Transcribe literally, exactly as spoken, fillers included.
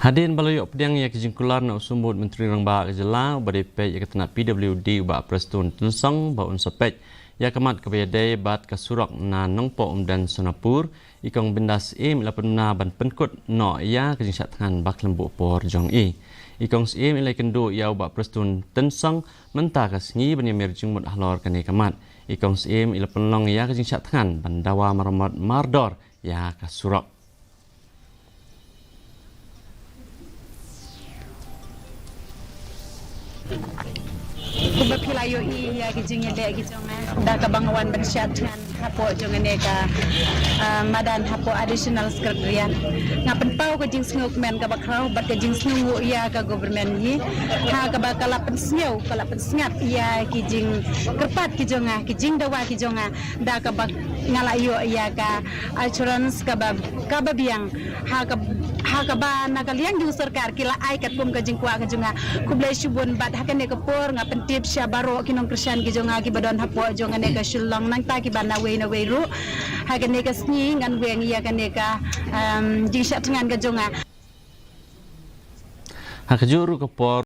Hadien ba la ïoh pdiang ïa ki jingkular na u Symbud Myntri Rangbah ka jylla uba dei peit ïa ka tnat P W D u Bah Prestone Tynsong ba un sa peit ïa ka mat kaba ïadei bad ka surok na Nongpoh Umden Sonapur, i Kong Bindas Syiem i la pynbna ban pynkut noh ïa ka jingshah thngan ba khlem buh por jong i. I Kong Syiem i la ïakynduh ïa u Bah Prestone Tynsong mynta ka sngi ban ïamir jingmut halor kane ka mat. I Kong Syiem i la pynlong ïa ka jingshah thngan ban dawa maramot mardor ïa ka surok. Kumba phi la ïohi ïa ki jingïaleh ki jong nga, da kaba nga wan ban shah thngan hapoh jong kane ka, ah, madan hapoh Additional Secretariat. Nga pynpaw ka jingsngewkmen kaba khraw bad ka jingsngewnguh ïa ka government hi, ha kaba ka la pynsngew, ka la pynsngap ïa ki jingkyrpad ki jong nga, ki jingdawa ki jong nga, da kaba nga la ïoh ïa ka assurance kaba, kaba biang, ha ka, ha kaba na ka liang jong sorkar ki la ai katkum ka jingkwah ka jong nga. Khublei shibun bad ha kane ka por nga pyntip sha baroh ki nongkyrshan ki jong nga kiba don hapoh jong kane ka Shillong nangta kiba nawei nawei ruh. Ha kane ka sngi ngan weng ïa kane ka, em, jingshah thngan ka jong nga. Ha kajuh ruh ka por